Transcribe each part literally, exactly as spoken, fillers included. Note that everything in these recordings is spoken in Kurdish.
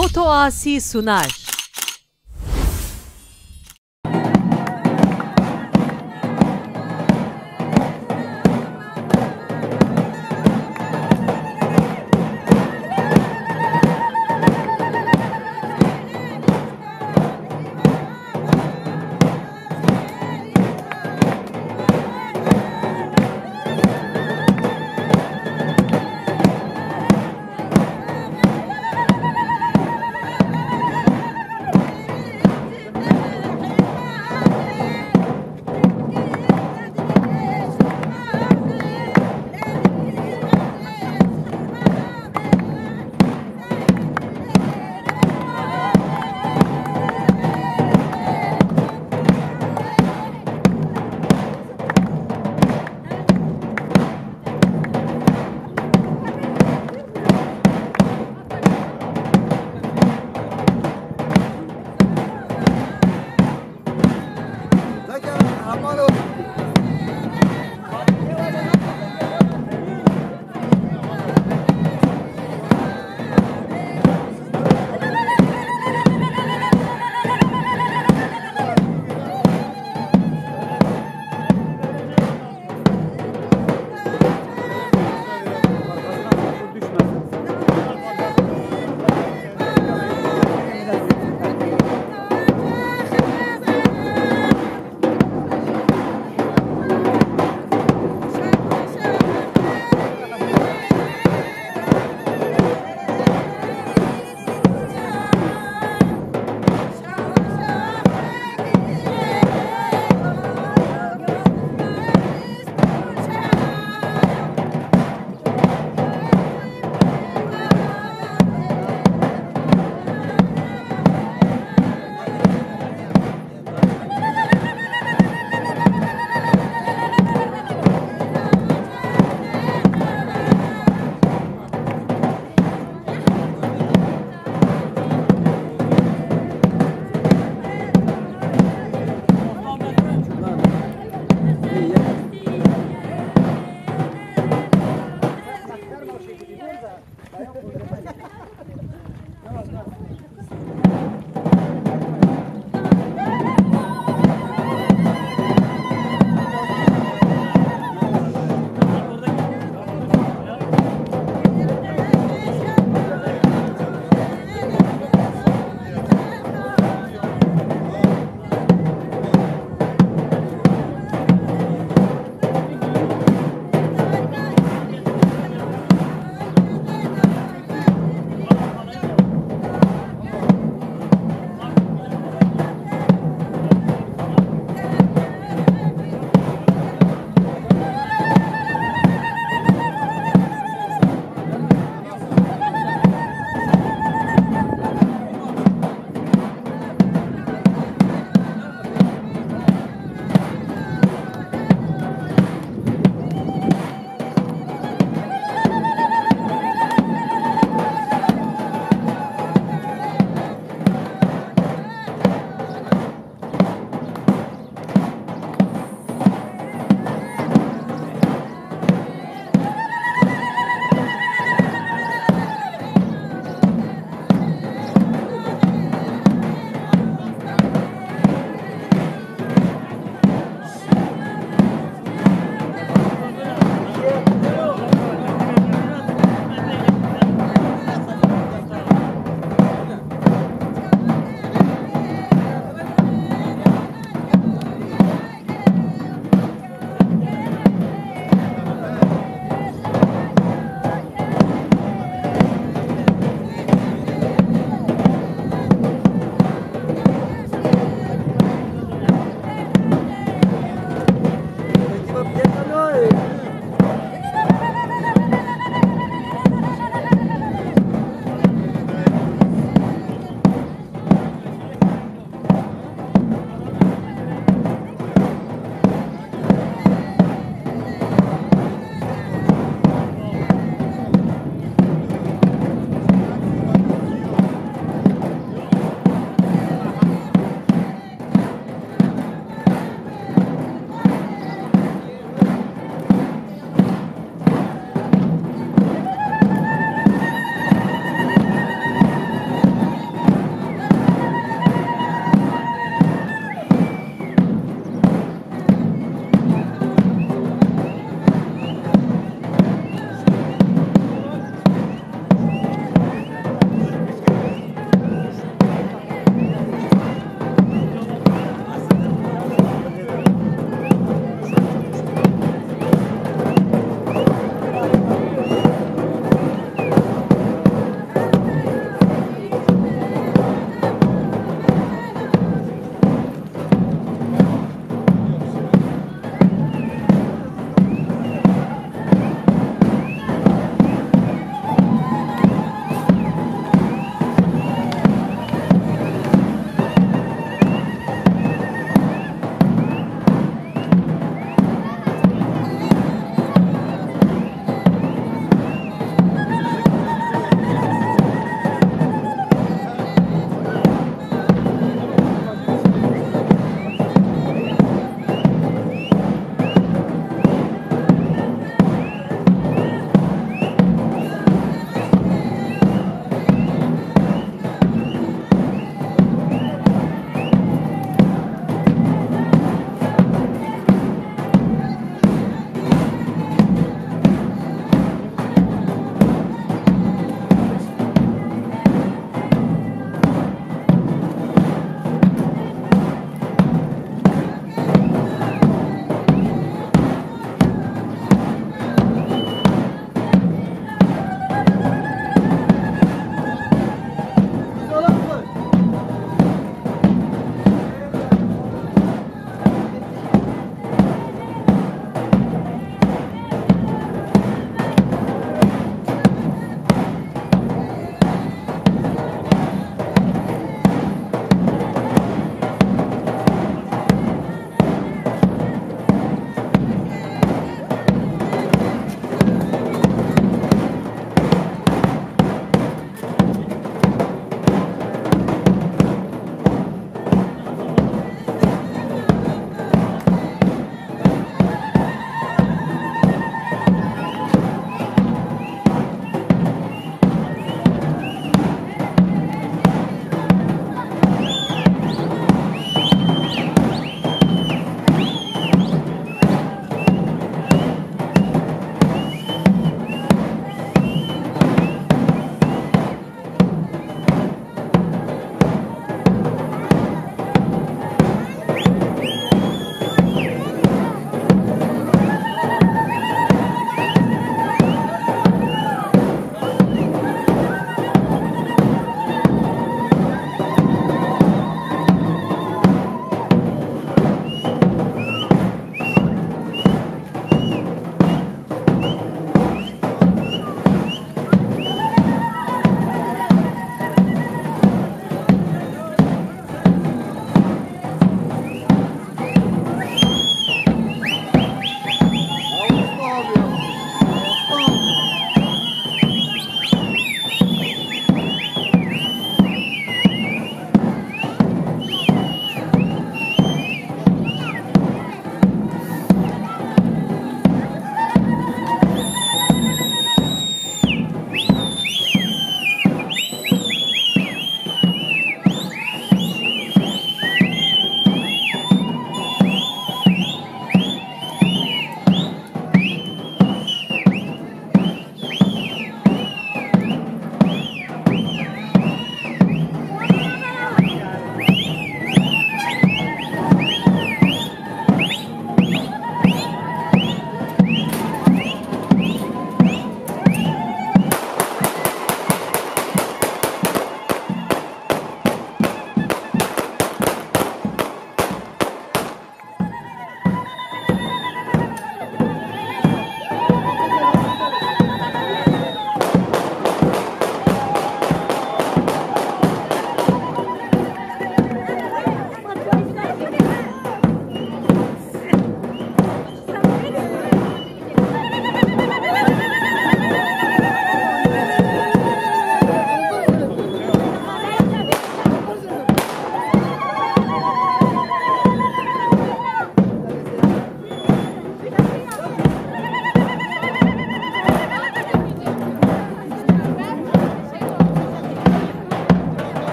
Fotoasi Sunar.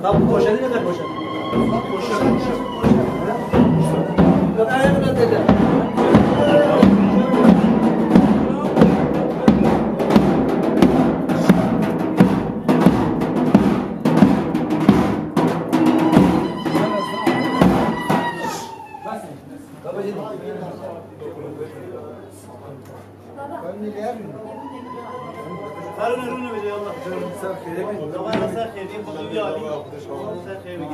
Bak, bu poşeti ne kadar poşet? Bak, poşet, poşet, poşet. Bak, ayağına dede. Baba. Sen xêrê bin. Baba, sen xêrê bin. Xwedê wî alî. Sen xêrê bin.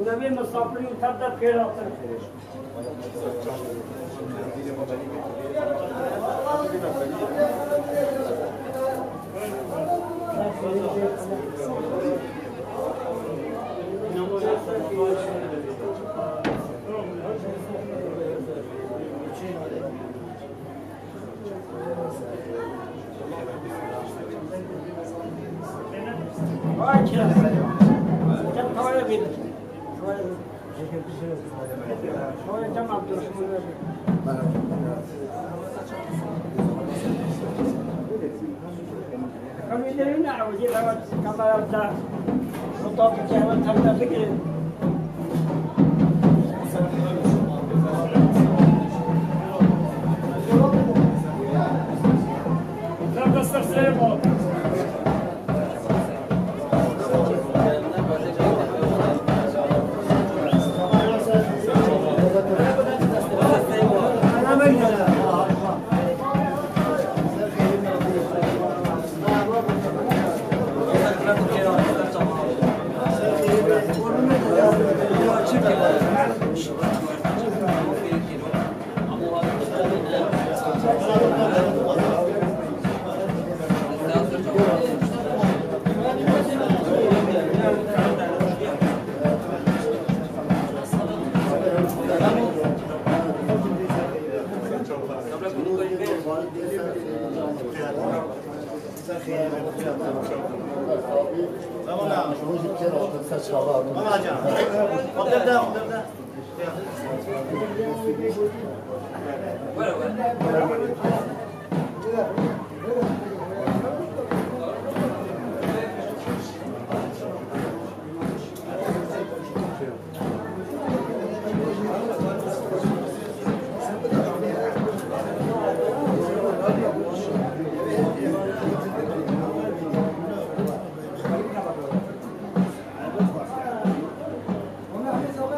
Navê misafirî û tev de pêratir. Vay, gel tavaya bir. Vay, gel Abdurrahman abi. Kamera da, fotoğrafı kağıt tabii ki. Tamam abi. Tamam hocam. Otur da, otur da.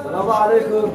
Selamun aleyküm.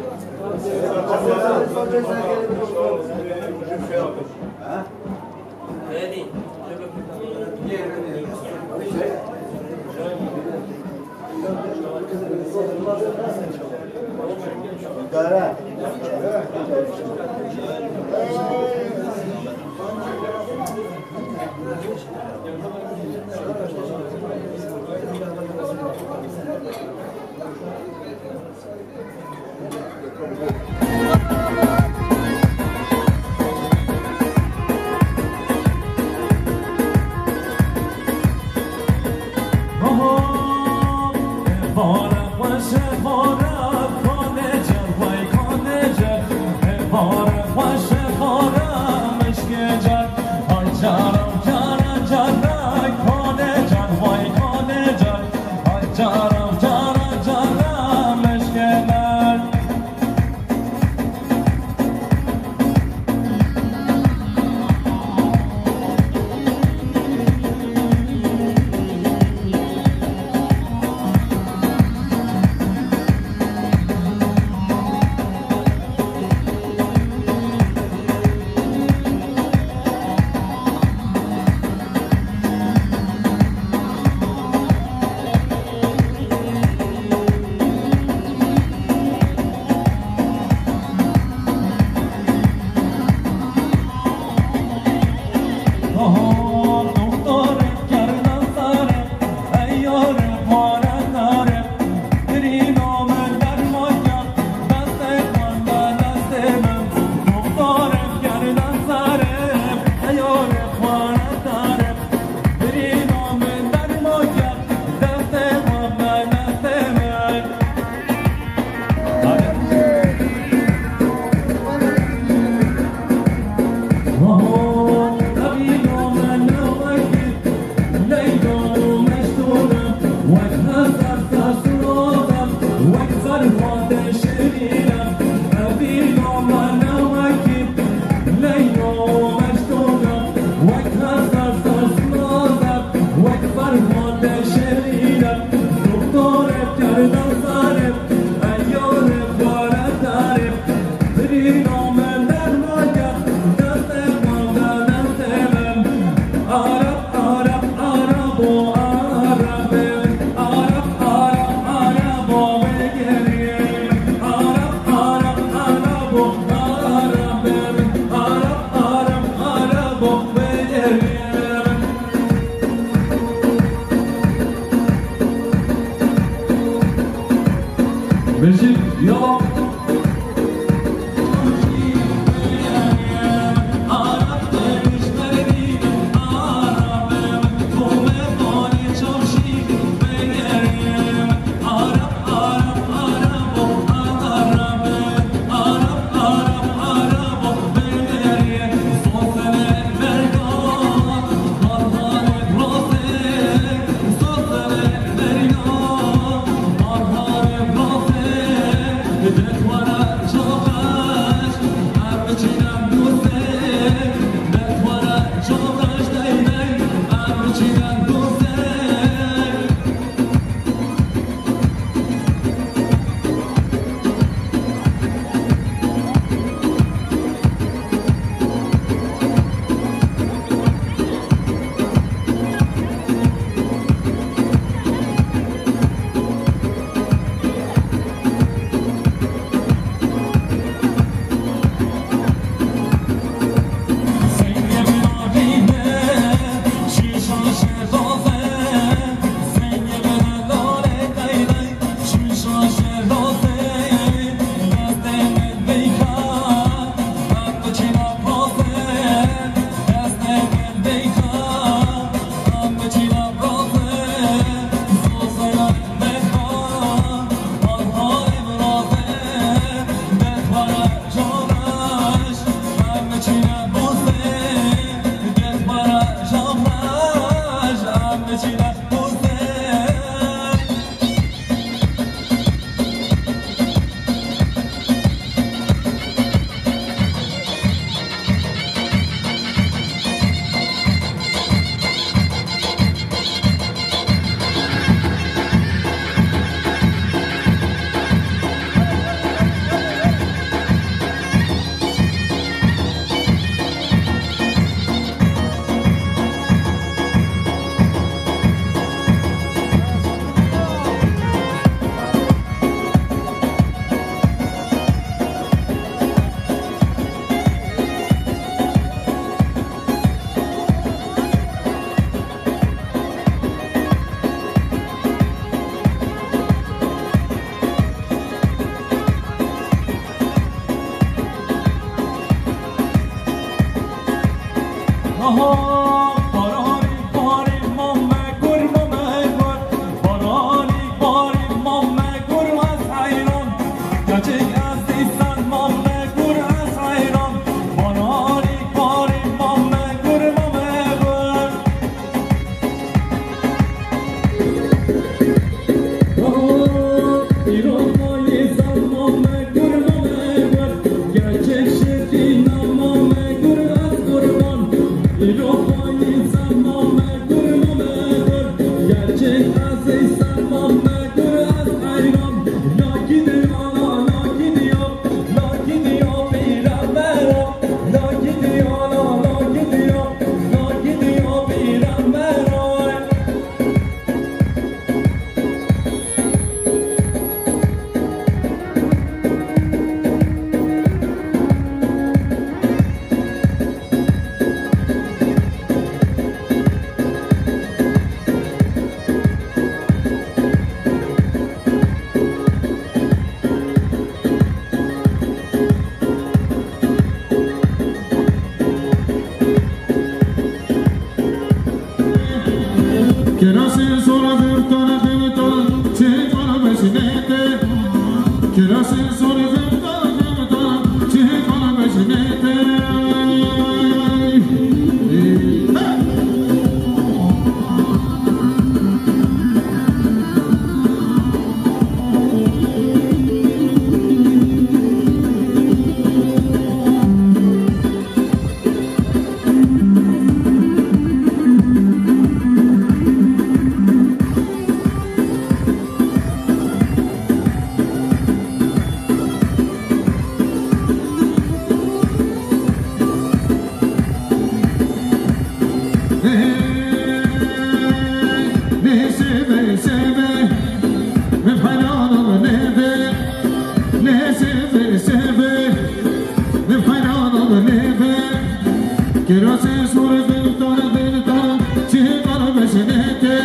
Kirasê sor giltar giltar, çi qal beşinete.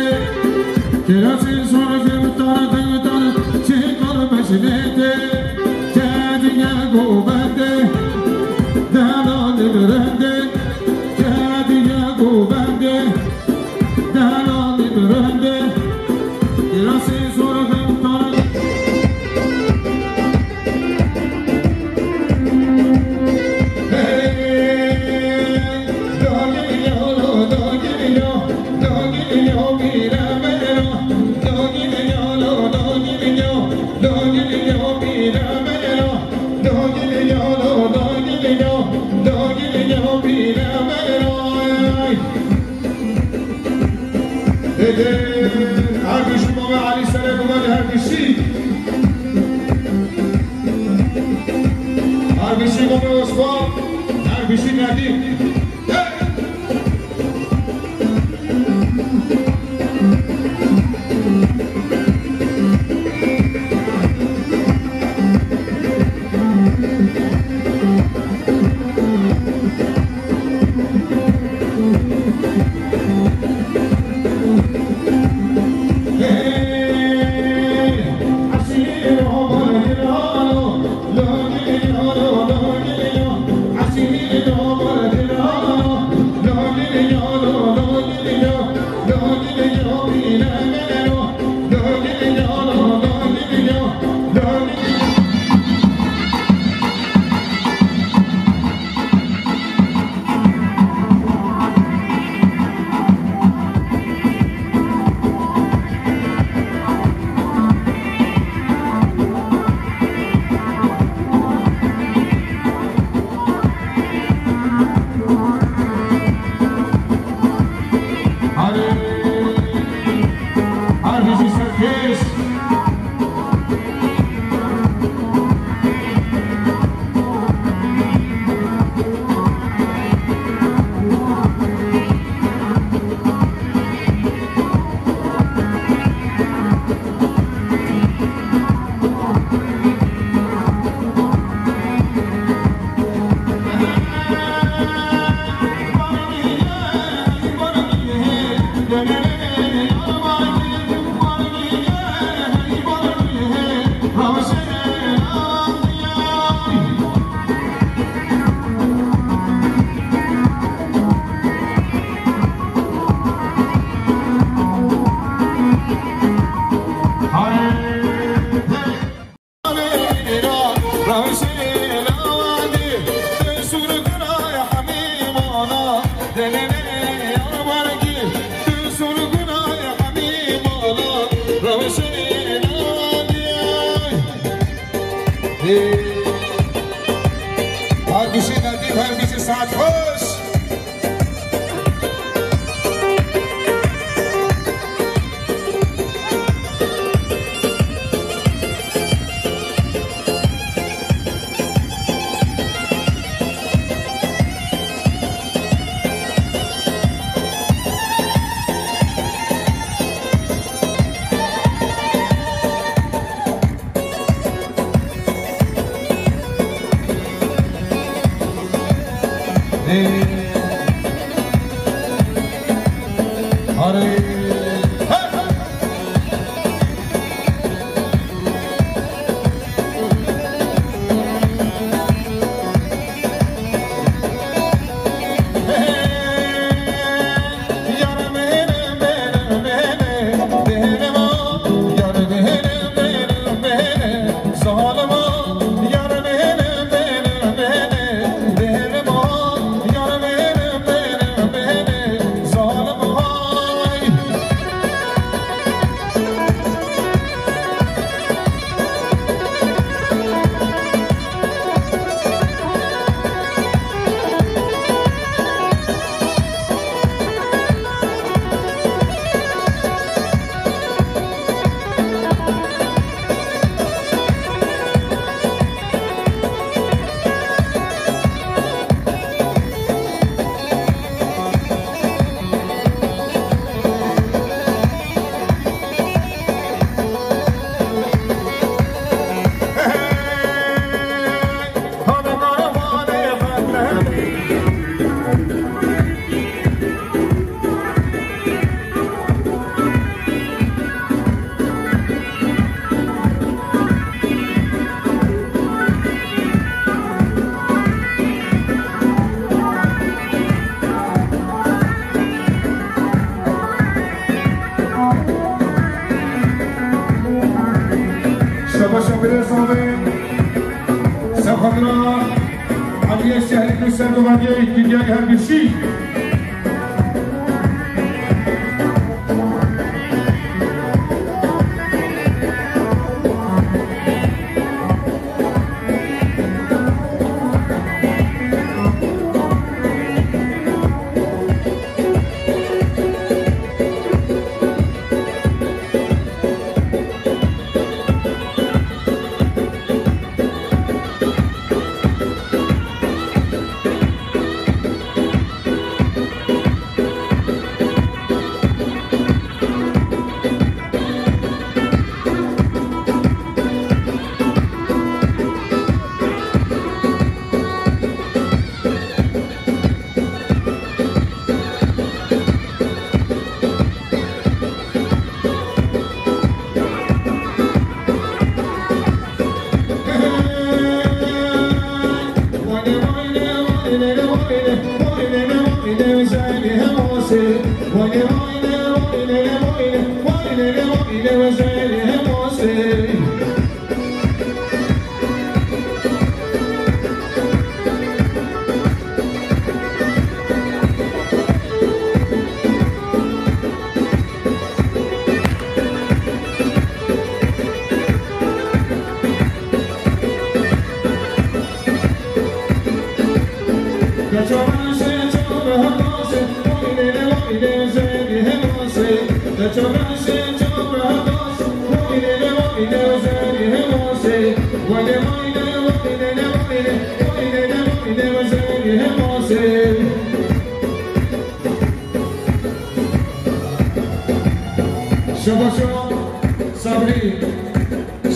Kirasê sor giltar giltar, çi qal beşinete. Bişî Nedîm. Her bişî Nedîm, her bişî saet xweş. Şebaşa Birêzavê, Sefadra, Aliye Şehrî, Serdovaniye, Didyarî, her bişî.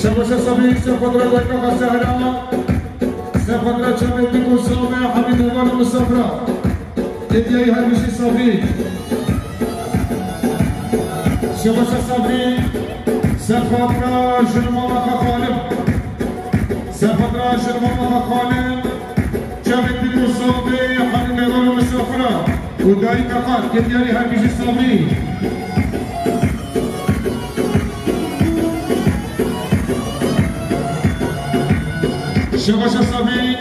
Şebaşa Sabrî, Sefadra Dayka Zehra, Sefadra Çavê Dîk û Zave, Hemîd Heval û Misafira. Hediyeyi her bişî Sabrî. Şebaşa Sabrî, Sefadra Jilmama Xalim. Sefadra Jilmama Xalim. Çavê Dîk û Zave, Hemîd Heval û Misafira. Û dayîka xwe, Hediyeyi her bişî Sabrî. Şebaşa Sabrî,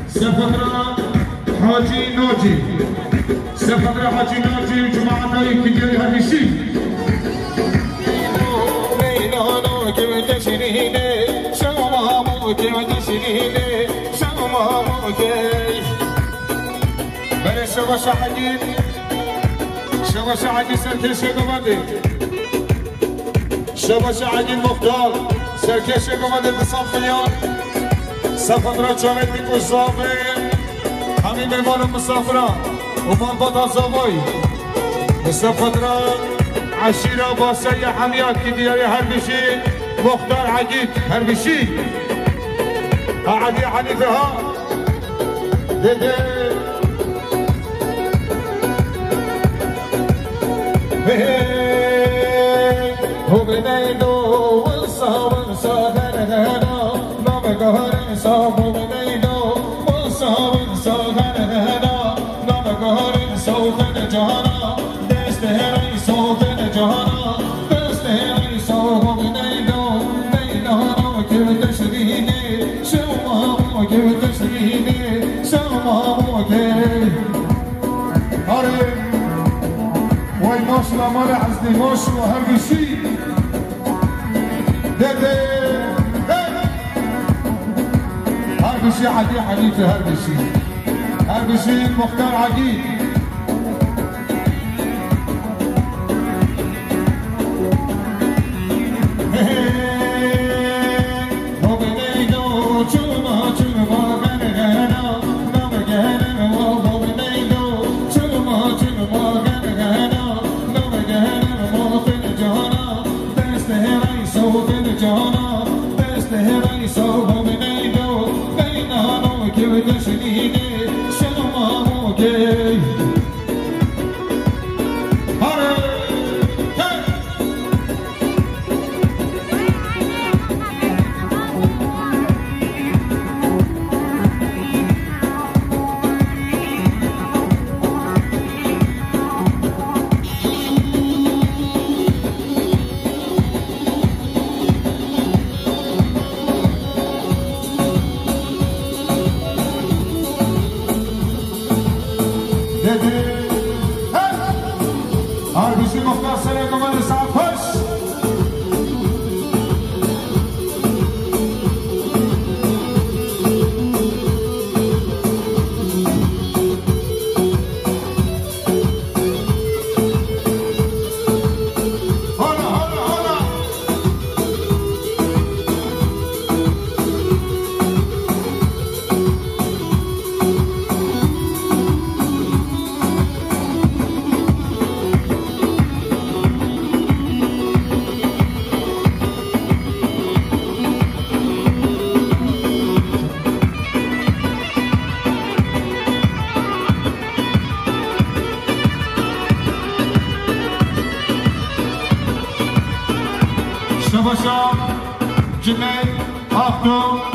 Sefadra Hacî Nacî. Sefadra Hacî Nacî, cemaata yekî her bişî. Berê Şebaşa Hacî, Şebaşa Hacî serkêşê govendê. Şebaşa Egîn Muxtar, serkêşê govendê di sed milyon. Sefadra Çavê Dîk û Zave, hemî mêvan û misafira û malbata Zavayî. Sefadra eşîra Baseyê Hemiyakî diyarê her bişî, Muxtar Egîd her bişî. Ha Edî Henîfe ha. Dede. Hey, hey, hey. Hobineydo, wilsa, wilsa, gere, gere, name gare, sa, hobineydo, wilsa, wilsa, gere, gere, name gare, sa, gere, cana, deste, hey, sa, gere, cana, deste, hey, sa, hobineydo, neydo, name, kevin, teşrine, şema, kevin, teşrine, şema, kevin. Arê, way maşallah, mala Ezdî, maşallah, her bişî. Dede, hey! Her bişî Edî Henîfe, her bişî. Her bişî Muxtar Egîd. Hey, hey, hey. Dede. Hey! Arbişi Muxtar Sere Gumanê Saxweş. Hala, hala, hala. Şebaşa Cüneyt Akdoğ.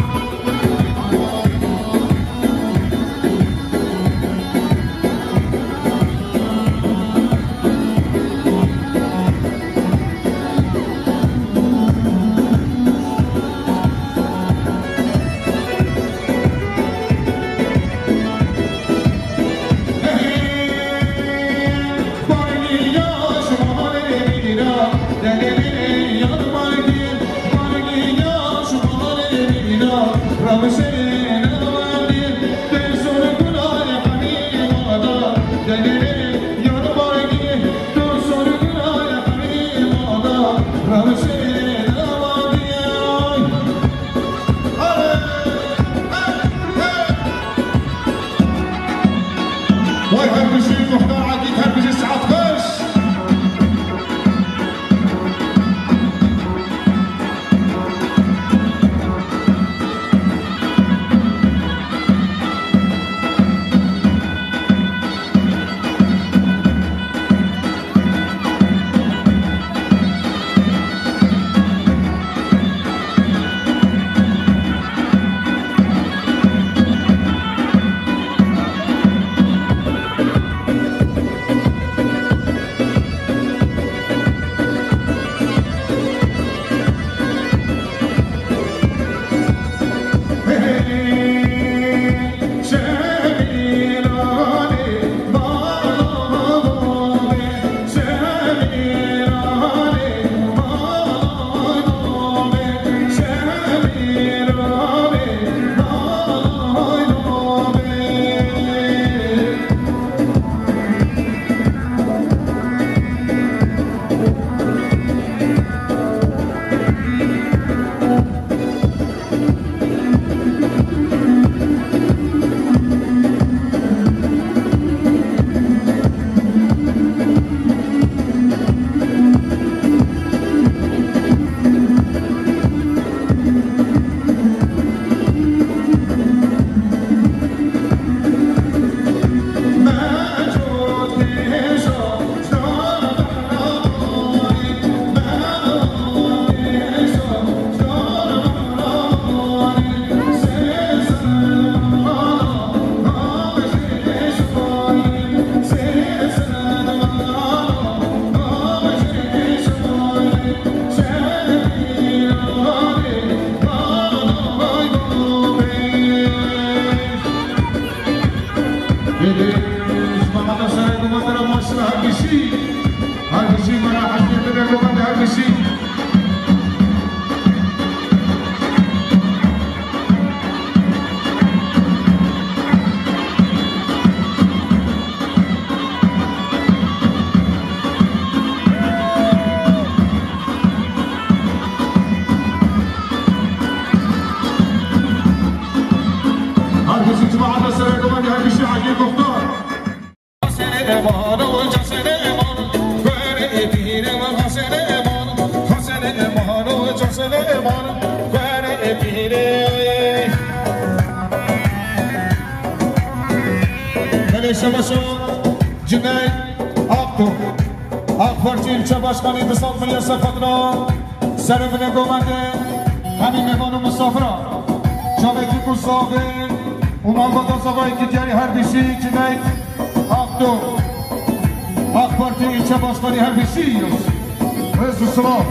Her kişi cemaat mesele kovan, her kişi Hacı Muhtar. Belê şebaşo Cüneyt Aktu, AK Parti ilçe başkanı, du sed milyon sepetna. Serê binê govendê, hemî mêvan û misafira. Çavê Kî ku zavê û malbata zavayê ki diyarî her bîsî Cüneyt Aktu, AK Parti ilçe başkanı her bîsî. Rêz û silav.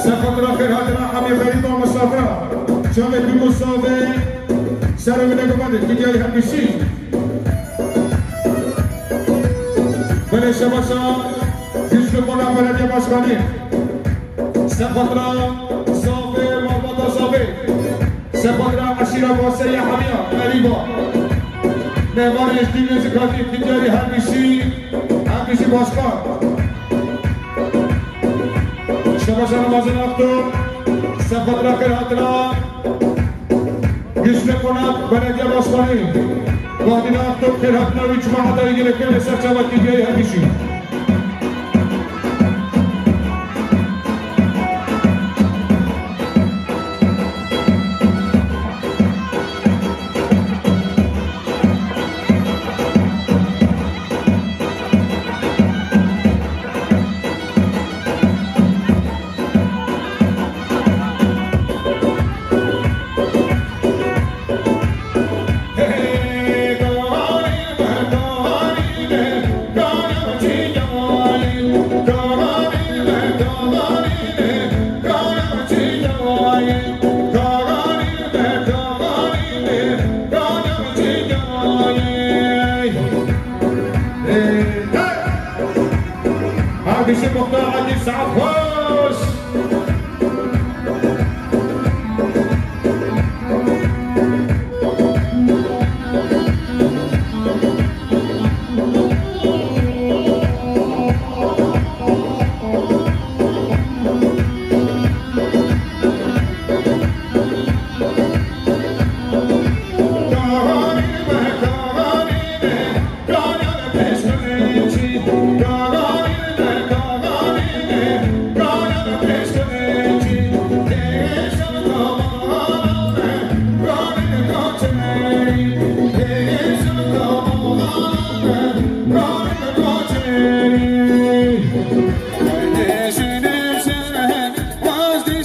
Ser xatira xêrhatina hemî xerîba misafira. Çavê Bîmûsavê serê min ê govendê, ki diyarî her bîsî. Belê şebaşa Güçlü Konak Belediye Başkanı. Ser xatira zavê, malbata zavê. Ser xatira eşîra Basê ya hemiya xerîba. Mêvanê ji dînê zikatî, ki diyarî her bîsî, her bîsî başkan. Şebaşa Ramazan Aktu, ser xatira xêrhatina. Güçlü Konak Belediye Başkanı, Vadîna Aktu, xêrhatina wî cemaeta wî gelekê li ser çava T V'yê her bîsî.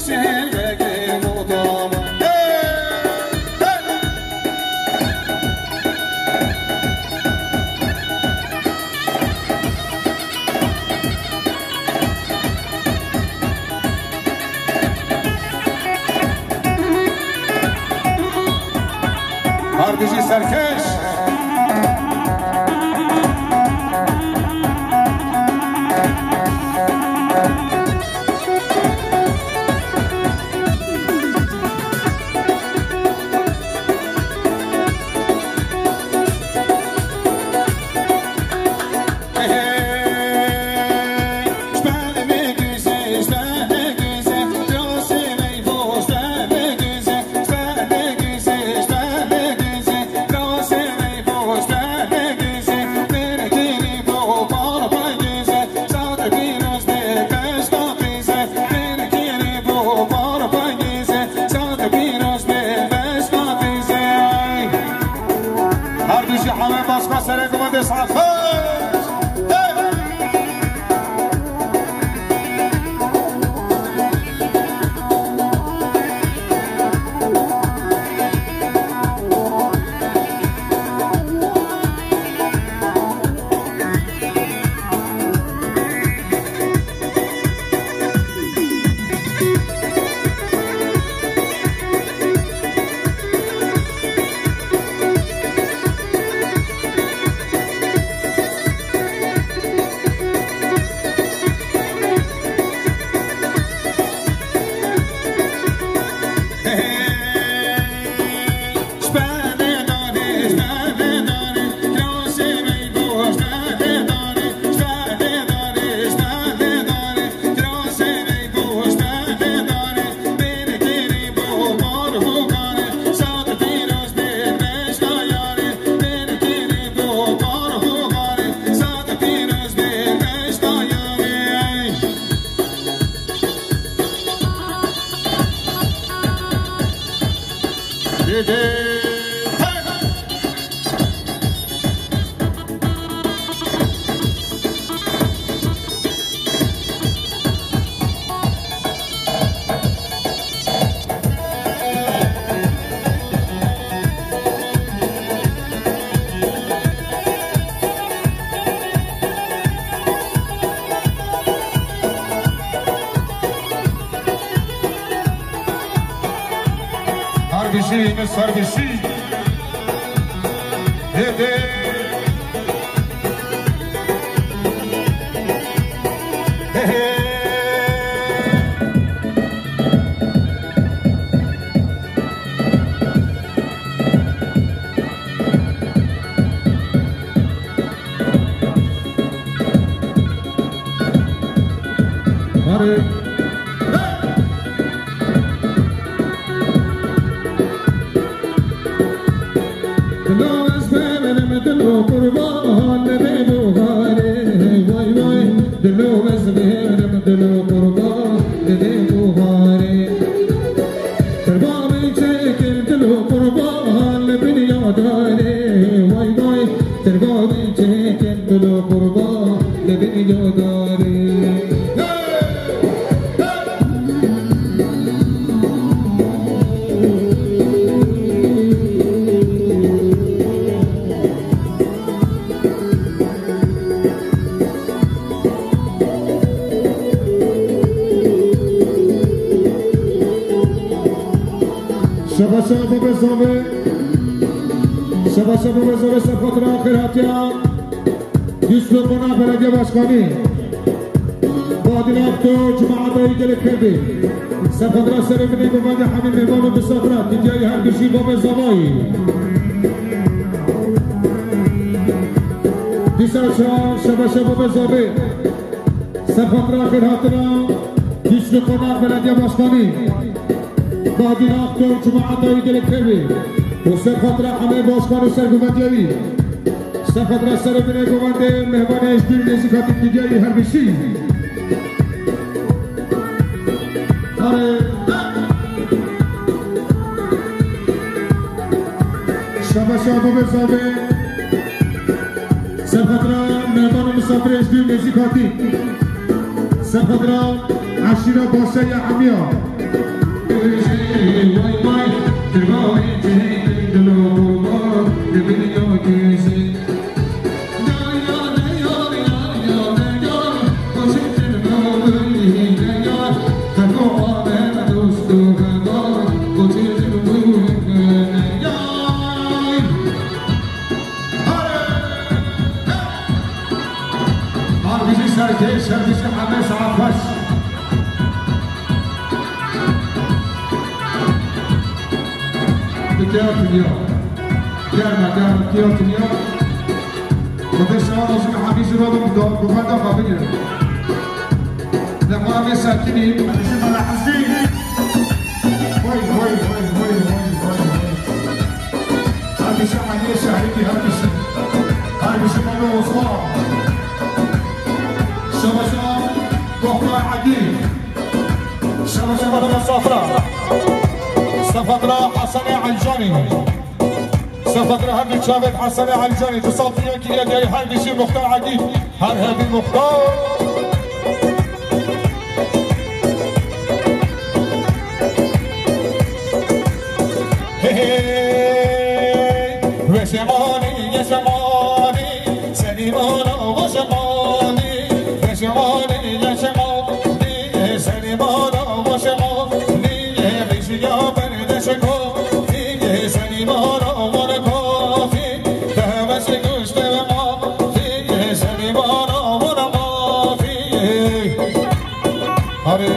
Her dijî serkeş. Her dijî hemê başka serê guman dê saet xweş. Hey! Her bijî, Yunus, her bijî. Hêdê. Hê hê. Hadi. Dilo ez bêlim dilo qurban li vê buharê, vay vay. Dilo ez bêlim dilo qurban li vê buharê. Tirba min çêkin dilo qurban li binyadarê, vay vay. Tirba min çêkin dilo qurban li binyadarê. Hey! Hey! Şebaşa Bobê Zavê. Şebaşa Bobê Zavê, ser xatira xêrhatiya. Dîslok Qonax Belediye Başkanı. Badîna Akto, Cuma Adayî gelek hevê. Ser xatira serê binê govendê hemî mêvan û misafira, didiyayî her du jî Bobê Zavayî. Dîsa şa-, Şebaşa Bobê Zavê. Ser xatira xêrhatina Dîslok Qonax Belediye Başkanı. Badîna Akto, Cuma Adayî gelek hevê. Û ser xatira hemê başkan û sergovendiyayî. Ser xatira serê binê govendê mêvanê ji dûr nêzîk hatî didiyayî her bijî. Are. Şebaşa Bobê Zavê. Ser xatira mêvan û misafirê ji dûr nêzîk hatî. Sefadra eşîra Başa ya Emiya. Harbîjî serkêş, hevdîjî heme saet xweş. Dikiya tuniya. Germe, germe, dikiya tuniya. Xwedê şewa rojin hemî ji ro bi, bi xwe da xwe bigire. Lema em ê sekinî. Hemî ji me re hezî. Vay, vay, vay. Her bişi Eliyê Şehrîkî, her bişi. Her bişi Melo Osman. Şebaşa Muxtar Egî. Şebaşa Melo Safra. Sefadra Hesenê Elcanî. Sefadra her du çavên Hesenê Elcanî. Du sal pîya kiriye diyayê her bişi Muxtar Egî. Her hebî Muxtar. Hey, hey, weşemanî, yeşemanî, Selîmana weşemanî, weşemanî, yeşemanî, Selîmana weşemanî, rîşiya berdeşeko, Selîmana werekafî, deveşe goşte ve mafî, Selîmana werekafî. Hadi.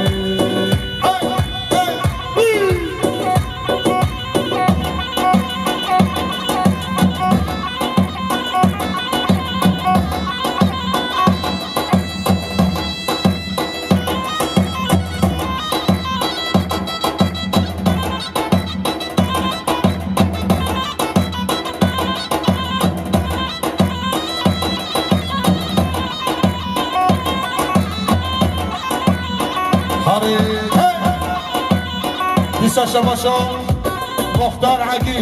Harî. Dîsa şebaşa Muxtar Egî.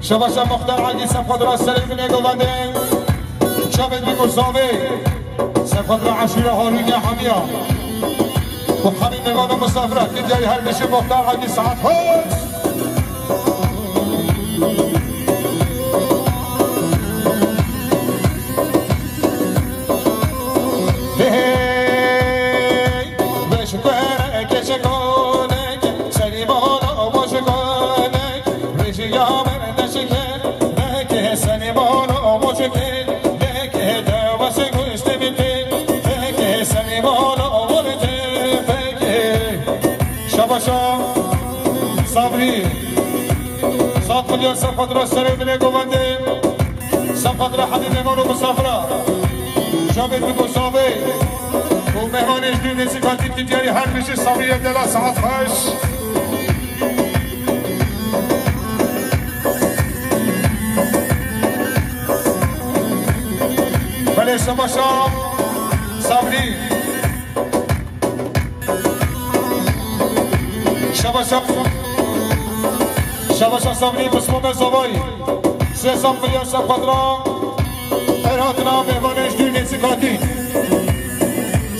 Şebaşa Muxtar Egî sefadra serê binê govendê. Çavê bî ku zavê. Sefadra eşîra Harûnê hemiya. Û hemî mêvan û misafira ki diyarî her bişî Muxtar Egî saet hos. Hey, hey, beşikwereke çekonek, serî bala boşikonek, vêjiya berdeşike, neke serî bala boşike, neke dewese goşte bite, neke serî bala borte, peke. Şebaşa Sabrî. Sat milyar sefadra serê binê govendê. Sefadra hemî mêvan û misafira. Çavê bi ku zavê. Û mêvanê ji dû nêzîkatî ki diyarî her bişî Sabriye Dela saet xweş. Belê şebaşa Sabrî. Şebaşa, şebaşa Sabrî, pismame zavayî. Sê sed milyar sefadra, xêr hatina mêvanê ji dû nêzîkatî.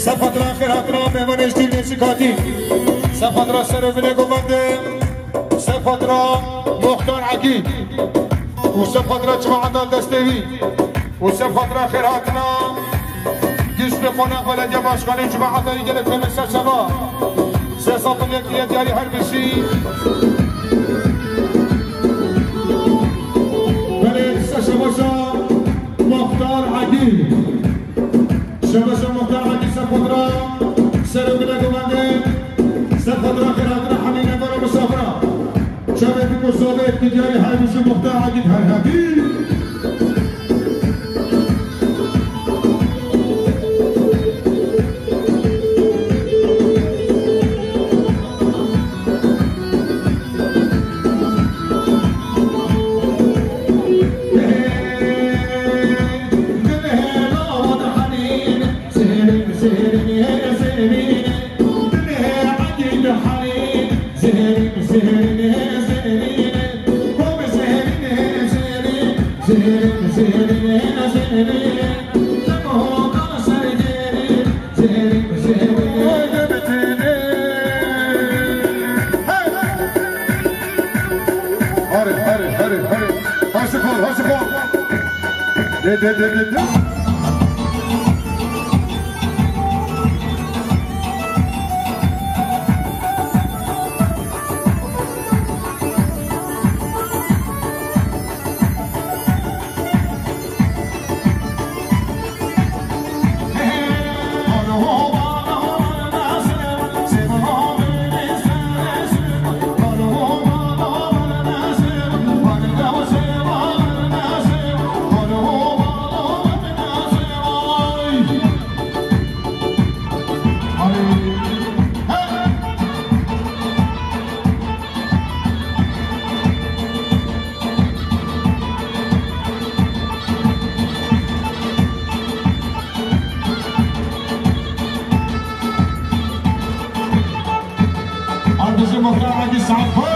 Sefadra, xêr hatina mêvanê ji dû nêzîkatî. Sefadra serê binê govendê. Sefadra Muxtar Egî. Û sefadra cemaeta destê wî. Û sefadra xêr hatina. Giş bi qonax belediye başkanê cemaeta yê gelek xemê ser şeva. Sê sed û yek diye diyarî her bişî. Belê ser şebaşa Muxtar Egî. Şebaşa Muxtar Egî sefadra serê binê govendê. Sefadra xêr hatina hemî mêvan û misafira. Çavê bi ku zavê ki diyarî her bişî Muxtar Egî her hebî. Hey, haşık ol, haşık ol. De, de, de, de, de. Ardizê muhtaraki saat